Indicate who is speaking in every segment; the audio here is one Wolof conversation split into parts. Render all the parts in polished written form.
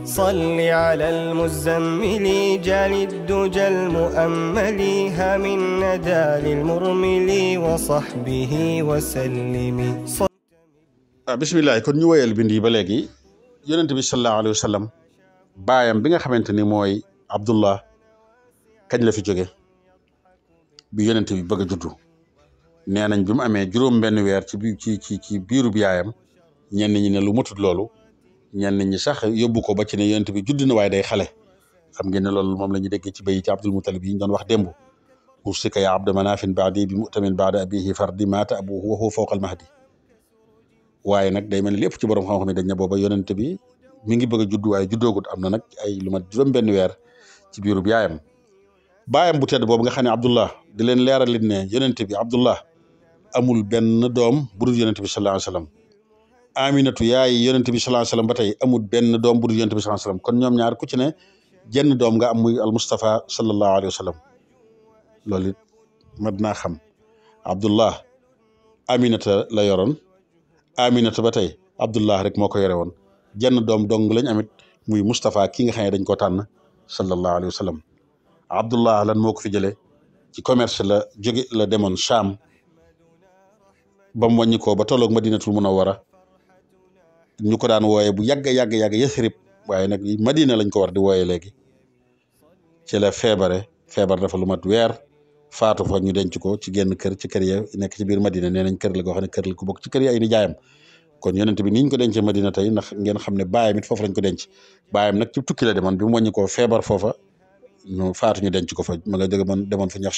Speaker 1: صل على المزمل جال الدجى المؤمل هم الندى للمرمل وصحبه وسلم.
Speaker 2: bisimilah kon ñu woyal bind yi ba léegi yonent bi sallallahu alayhi wa sallam baayam bi nga xamante ni mooy Abdullah kañ la fi jóge bi yonent bi bëgg a juddu nee nañ bi mu amee juróom benn weer ci biirub yaayam ñenn ñi ne lu matut loolu ñenn ñi sax yóbbu ko ba ci ne yonent bi judd na waaye day xale xam ngeen ne loolu moom la ñu déggee ci bay ci Abdul Mutalib yi ñu doon wax démb usika ya abda manafin baadi bi mutamin baada abihi fardi maata abuhu wa huwa fawqa al mahdi waaye nag day mel ni lépp ci borom xam-xam yi dañ ne booba yonent bi mi ngi bëgg a judd waaye juddoogut am na nag ay lu mat juróom benn weer ci biirub yaayam baayam bu tedd boobu nga xam ne Abdullah di leen leeral lit ne yonent bi Abdullah amul benn doom bu dul yonent bi sallallahu alayhi wa sallam Aminatu yaay yonent bi sallallahu alayhi wa sallam ba tey amul benn doom bu dul yonent bi sallallahu alayhi wa sallam kon ñoom ñaar ku ci ne jenn doom nga am muy al Mustafa sallallahu alayhi wa sallam loolu it mat naa xam Abdullah Aminata la yoroon Aminata ba tey Abdullah rek moo ko yore woon jenn doom dong lañ amit muy Mustafa ki nga xam ne dañ ko tànn sallallahu alayhi wa sallam Abdullah lan moo ko fi jëlee ci commerce la jóge la demoon Cham ba mu wàññi ko ba tolloog Madinatul Munawwara ñu ko daan wooye bu yàgg Yasrib waaye nag Madina lañ ko war di wooye léegi ci la feebar dafa lu mat weer faatu fa ñu denc ko ci genn kër ci kër ya nekk ci biir Madina nee nañ kër la goo xam ne kër la ku bokk ci kër yi ay nijaayam kon yonent bi niñ ko dencee Madina tey ndax ngeen xam ne baayam it foofu lañ ko denc baayam nag ci tukki la demoon bi mu wàññi ko feebar foofa ñu faatu ñu denc ko fa ma nga demoon fa ñax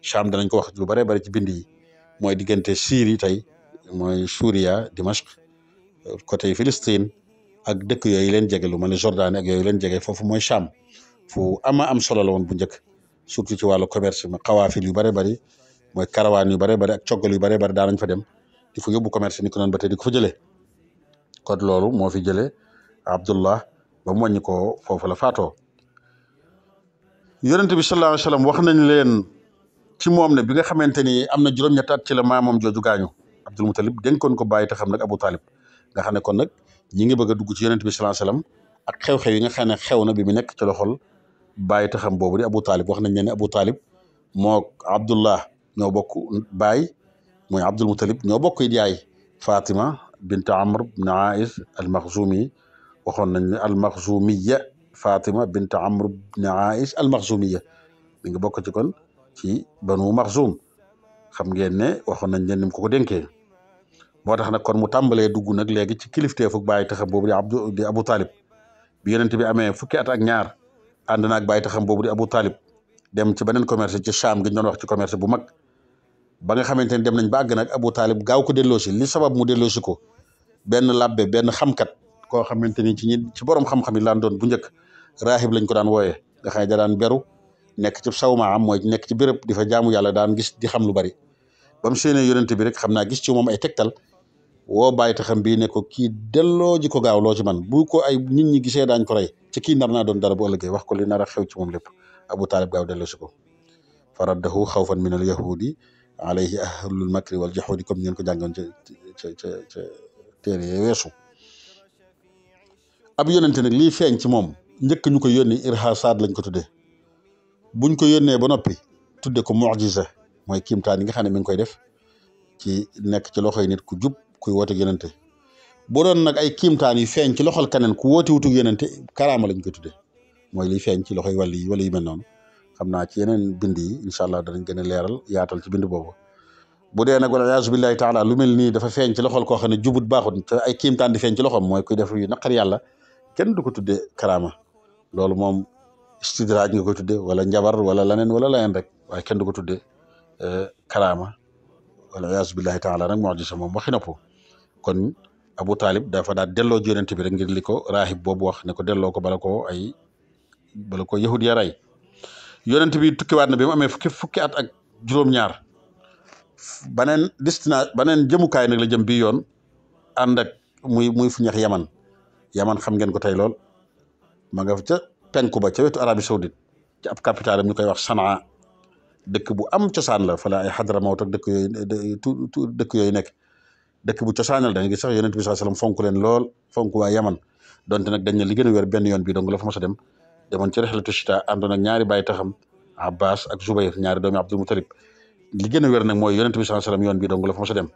Speaker 2: Cham danañ ko wax lu bare bari ci bind yi mooy diggante Syrie tey mooy Suuriya Dimashq côté Palestine ak dëkk yooyu leen jege lu mel ne Jordanie ak yooyu leen jege foofu mooy Cham fu am solo la woon bu njëkk surtout ci wàllu commerce ma xawaafil yu bare bari mooy karawaan yu bare bari ak coggal yu bare bari daanañ fa dem di fa yóbbu commerce ni ko noonu ba tey di ko fa jëlee kon loolu moo fi jëlee Abdullah ba mu wàññi ko foofu la faatoo yonent bi sallallahu alayhi wa sallam wax nañ leen ci moom ne bi nga xamante ni am na juróom-ñetti at ci la maamam jooju gaañu Abdul Mutalib dénkoon ko bàyyi te xam nag Abu Talib nga xam ne kon nag ñi ngi bëgg a dugg ci yonent bi sallallahu alayhi wa sallam ak xew-xew yi nga xam ne xew na bi mu nekk ci loxol bàyyi te xam boobu di Abu Talib wax nañ leen ne Abu Talib moo Abdullah ñoo bokk baay mooy Abdul Mutalib ñoo bokk it yaay Fatima bint Amr ibn Ais al-Makhzumi waxoon nañ ne al-Makhzumiya Fatima bint Amr ibn Ais al-Makhzumiya mi ngi bokk ci kon ci banu Makhzum xam ngeen ne waxoon nañ leen ni mu ko dénkee moo tax nag kon mu tàmbalee dugg nag léegi ci kilifteefu bàyyi taxam boobu di Abu Talib bi yonent bi amee fukki at ak ñaar ànd naag bàyyi taxam boobu di Abu Talib dem ci beneen commerce ci Cham gi ñu doon wax ci commerce bu mag ba nga xamante ni dem nañ ba àgg nag Abu Talib gaaw ko delloosi li sabab mu delloosi ko benn labbe benn xamkat koo xamante ni ci borom xam-xam yi laan doon bu njëkk raahib lañ ko daan wooyee nga xam ne da daan beru nekk ci sawma am mooy nekk ci béréb di fa jaamu yàlla daan gis di xam lu bari ba mu séenee yonent bi rek xam naa gis ci moom ay tegtal woo bàyyi taxam bii ne ko kii delloo ji ko gaaw loo ci man bu ko ay nit ñi gisee daañ ko rey ci kii nar naa doon dara bu ëllëgee wax ko li nar a xew ci moom lépp Abu Talib gaaw delloo si ko faraddahu xawfan min al yahudi alayhi ahlul makri wal jahudi comme ngeen ko jàngoon ca téere yi weesu ab yonente nag lii feeñ ci moom njëkk ñu ko yónni irhaasaat lañ ko tuddee buñ ko yónnee ba noppi tudde ko mu'jiza mooy kiimtaan yi nga xam ne mi ngi koy def ci nekk ci loxoy nit ku jub kuy woote yonente boo doon nag ay kiimtaan yu feeñ ci loxol keneen ku woote wutu yonente karaama lañ koy tuddee mooy liy feeñ ci loxoy wàll yi wala yu mel noonu xam naa ci yeneen bind yi incha allah danañ gën a leeral yaatal ci bind boobu bu dee nag wala yaasu billahi taala lu mel nii dafa feeñ ci loxol koo xam ne jubut baaxut te ay kiimtaan di feeñ ci loxom mooy kuy def yu naqar yàlla kenn du ko tuddee karaama loolu moom istidraaj nga koy tuddee wala njabar wala leneen rek waaye kenn du ko tuddee karaama wala yaasu billahi taala nag mu'jiza moom waxi nopp kon Abu Talib dafa daal delloo ji yonent bi rek ngir li ko raahib boobu wax ne ko delloo ko bala ko yahud ya rey yonent bi tukkiwaat na bi mu amee fukki at ak juróom-ñaar baneen jëmukaay nag la jëm bii yoon ànd ak muy fu ñeex yaman xam ngeen ko tey lool ma nga ca penku ba ca wetu Arabie Saoudite ci ab capital am ñu koy wax Sanaa dëkk bu am cosaan la fa la ay Hadramawt ak dëkk yooyu nekk dëkk bu cosaanal da nga gis sax yonent bi sallallahu alayhi wasallam fonk leen lool fonk waa yaman donte nag dañ ne li gën a wér benn yoon bii dong la fa mos a dem demoon ci rexlatu chita àndoon ak ñaari bàyyi taxam Abbas ak Zubayr ñaari doomi Abdul Mutalib li gën a wér nag mooy yonent bi sallallahu alayhi wasallam yoon bii dong la fa mos a dem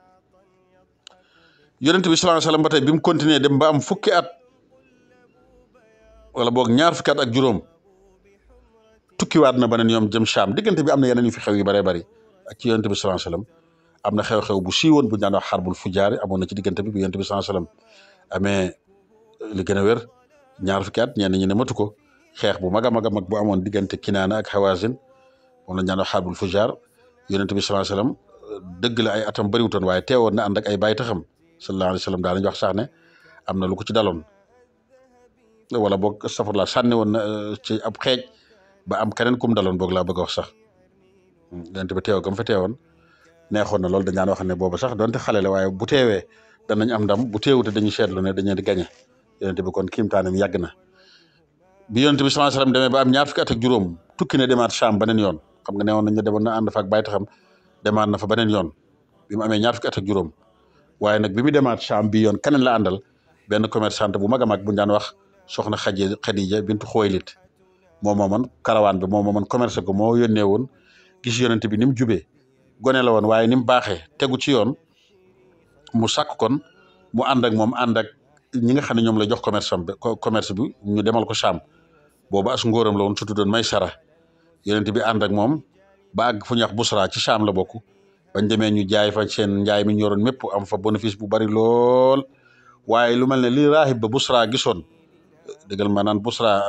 Speaker 2: yonent bi sallallahu alayhi wasallam ba tey bi mu continuer dem ba am fukki at wala boog ñaar fukki at ak juróom tukkiwaat na beneen yoon jëm Sham diggante bi am na yeneen yu fi xew yu bëree bëri ak ci yonent bi sallallahu alayhi wasallam am na xew-xew bu siiwoon bu ñu daan wax xarbul fujaar amoon na ci diggante bi bu yonent bi sallallahu alayhi wasallam amee li gën a wér ñaar fukki at ñenn ñi ne matu ko xeex bu mag a mag a mag bu amoon diggante Kinaana ak Hawazin moom la ñu daan wax xarbul fujaar yonent bi sallallahu alayhi wasallam dëgg la ay atam bëriwutoon waaye teewoon na ànd ak ay baay taxam sallallahu alayhi wasallam daanañu wax sax ne am na lu ko ci daloon wala boog safar sànni woon na ci ab xeej ba am keneen kum daloon boog laa bëgg a wax sax yonent bi teew gam fa teewoon neexoon na loolu dañ daan wax ne booba sax donte xale la waaye bu teewee danañ am ndam bu teewute dañuy seetlu ne dañu di gañe yonent bi kon kiimtaanam yàgg na bi yonent bi sallallahu alayhi wasallam demee ba am ñaar fukki at ak juróom tukki na demaat Sham beneen yoon xam nga ne woon nañ ne demoon na ànd fa ak bàyyi taxam demaat na fa beneen yoon bi mu amee ñaar fukki at ak juróom waaye nag bi mu demaat Sham bi yoon keneen la àndal benn commerçante bu mag a mag bu ñu daan wax soxna Xadija bintu Xuwaylid moo mooman karawaan bi moo mooman commerce ko moo yónnee woon gis yonent bi ni mu jubee gone la woon waaye ni mu baaxee tegu ci yoon mu sàkk kon mu ànd ak moom ànd ak ñi nga xam ne ñoom la jox commerce bi ñu demal ko Sham boobu as ngóoram la woon surtout doon Maysara yonent bi ànd ak moom ba àgg fu ñuy wax Busra ci Sham la bokk bañ demee ñu jaay fa seen njaay mi ñu yoroon mépp am fa bénéfice bu bari lool waaye lu mel ne li raahib ba Busra gisoon dëggal ma naan Busra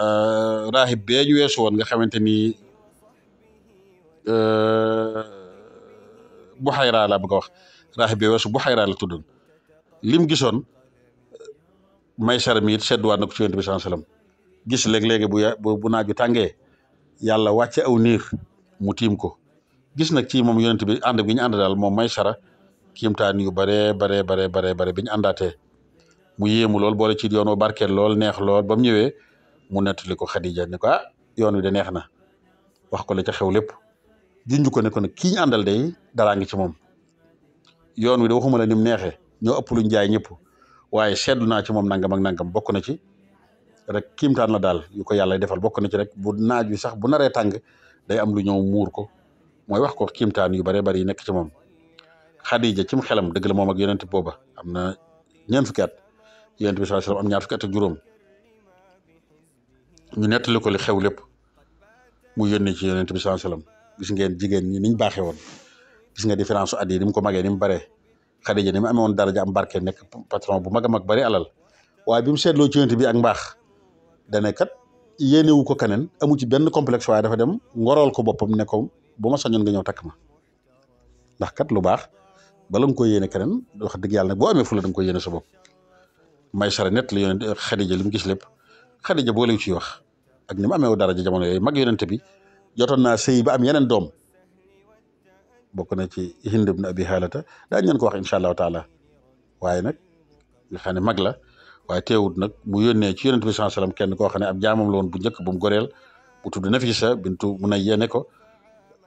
Speaker 2: raahib bee ñu weesu woon nga xamante ni Buxayra laa bëgg a wax raahib bee weesu Buxayra la tuddoon lim gisoon Maysara mi it sedduwaat na ko ci yonent bi sallallahu alayhi wasallam gis léeg-léegi bu naaju tàngee yàlla wàcce aw niir mu tiim ko gis nag ci moom yonent bi ànd bi ñu ànd daal moom Maysara kiimtaan yu bare bi ñu àndaatee mu yéemu lool boole ci yoon wa barkeel lool neex lool ba mu ñëwee mu nettali ko Xadija ne ko yoon wi de neex na wax ko la ca xew lépp junj ko ne ko nag kii ñu àndal day daraa ngi ci moom yoon wi de waxuma la ni mu neexee ñoo ëpp luñ jaay ñëpp waaye seetlu naa ci moom nangam ak nangam bokk na ci rek kiimtaan la daal yu ko yàlla defal bokk na ci rek bu naaj wi sax bu naree tàng day am lu ñëw muur ko mooy wax ko kiimtaan yu bare bari yi nekk ci moom Xadija cim xelam dëgg la moom ak yonent booba am na ñeent fukki at yonent bi sallallahu alayhi wasallam am ñaar fukki at ak juróom ñu nettali ko li xew lépp mu yónnee ci yonent bi sallallahu alayhi wasallam gis ngeen jigéen ñi niñ baaxee woon gis nga différence su at yi ni mu ko magee ni mu baree Xadija ni mu amee woon daraja am barke nekk patron bu mag a mag bari alal waaye bi mu seetloo ci yonent bi ak mbaax dane kat yéenewu ko keneen amu ci benn complexe waaye dafa dem ngorool ko boppam ne ko bu ma sañoon nga ñëw takk ma ndax kat lu baax bala nga koy yéene keneen wax dëgg yàlla nag boo amee fula da nga koy yéene sa bopp Maysara net la yonent Xadija li mu gis lépp Xadija boo lew ciy wax ak ni mu amee daraja jamono yooyu mag yonent bi jotoon naa sëy ba am yeneen doom bokk na ci Hind ibn Abi Haalata daañu leen ko wax incha allahu taala waaye nag nga xam ne mag la waaye teewut nag mu yónnee ci yonent bi sallallahu alayhi wasallam kenn koo xam ne ab jaamam la woon bu njëkk bu mu goreel bu tudd Nafisa bintu Munayya ne ko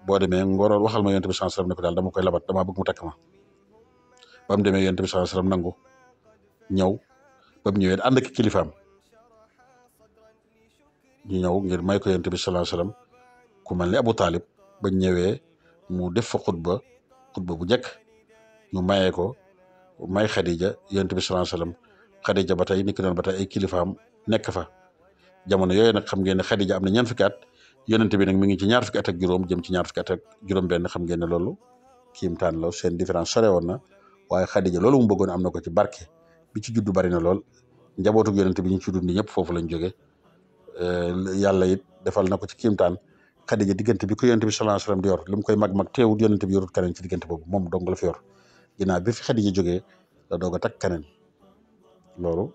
Speaker 2: boo demee ngorool waxal ma yonent bi sallallahu alayhi wasallam ne ko daal dama koy labat damaa bëgg mu takk ma ba mu demee yonent bi sallallahu alayhi wasallam nangu ñëw ba mu ñëwee ànd ak kilifaam ñu ñëw ngir may ko yonent bi sallallahu alayhi wasallam ku mel ni Abu Talib bañ ñëwee mu def fa xutba bu njëkk ñu mayee ko may Xadija yonent bi sallallahu alayhi wasallam Xadija ba tey ni ki doon ba tey ay kilifaam nekk fa jamono yooyu nag xam ngeen ne Xadija am na ñeent fukki at yonent bi nag mi ngi ci ñaar fukki at ak juróom jëm ci ñaar fukki at ak juróom-benn xam ngeen ne loolu kiimtaan la seen différence sore woon na waaye Xadija loolu mu bëggoon am na ko ci barke bi ci juddu bari na lool njabootug yonent bi ñu ci dund ñëpp foofu lañ jóge yàlla it defal na ko ci kiimtaan Xadija diggante bi ko yonent bi sallallahu alayhi wasallam di yor li mu koy mag teewut yonent bi yorut keneen ci diggante boobu moom dong la fi yor ginnaaw bi fi Xadija jógee la doog a takk keneen loolu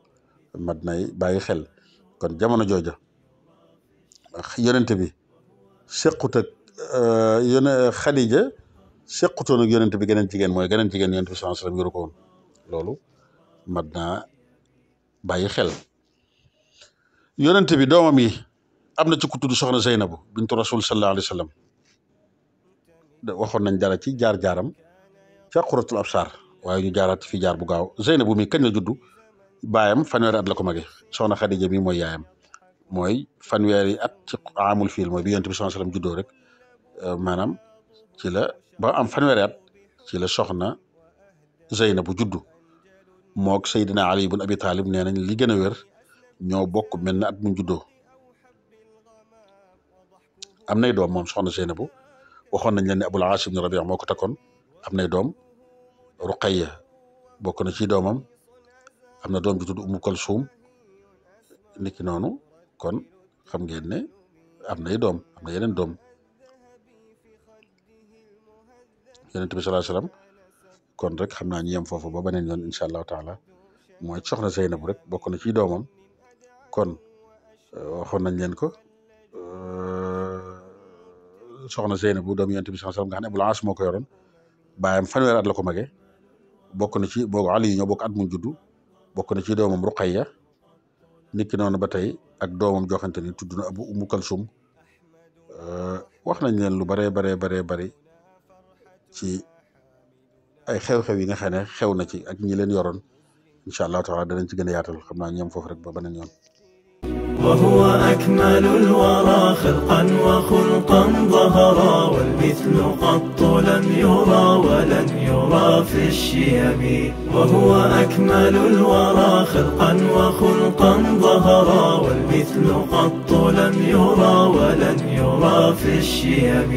Speaker 2: mat nay bàyyi xel kon jamono jooja yonent bi sequt ak Xadija sequtoon ak yonent bi geneen jigéen mooy geneen jigéen yonent bi sallallahu alayhi wasallam yoru ko woon loolu mat naa bàyyi xel yonent bi doomam yi am na ci ku tudd soxna Zeynabu bintu rasul sallallahu alayhi wasallam waxoon nañ dara ci jaar-jaaram ca Quratul Absar waaye ñu jaaraat fi jaar bu gaaw Zeynabu mi kañ la juddu baayam fanweeri at la ko mage soxna Xadija mi mooy yaayam mooy fanweeri at ci amul fiil mooy bi yonent bi sallallahu alayhi wasallam juddoo rek maanaam ci la ba am fanweeri at ci la soxna Zeynab bu juddu mook Seydina Ali ibn Abi Talib nee nañ li gën a wér ñoo bokk mel na at mu juddoo am nay doom moom soxna Zeynabu waxoon nañ leen ne Abul Aas ibn Rabi' moo ko takkoon am nay doom Ruqayya bokk na ci doomam am na doom ju tudd Umu Kalsum niki noonu kon xam ngeen ne am nay doom am na yeneen doom Yonent bi sallallahu alayhi wasallam kon rek xam naa ñu yem foofu ba beneen yoon incha allahu taala mooy soxna Zeynabu rek bokk na ci doomam kon waxoon nañ leen ko soxna Zeynabu doomu Yonent bi sallallahu alayhi wasallam nga xam ne Abul Aas moo ko yoroon baayam fanweeri at la ko mage bokk na ci boobu Ali ñoo bokk at mu juddu bokk na ci doomam Ruqayya niki noonu ba tey ak doomam joxante ni tudd na Abu Umu Kalsum wax nañ leen lu baree bari ci ay xew-xew yi nga xam ne xew na ci ak ñi leen yoroon incha allahu taala danañ ci gën a yaatal xam naa ñoom foofu rek ba beneen yoon.
Speaker 3: وهو أكمل الورى خلقا وخلقا ظهرا والمثل قط لم يرى ولن يرى في الشيم وهو أكمل الورى خلقا وخلقا ظهرا والمثل قط لم يرى ولن يرى في الشيم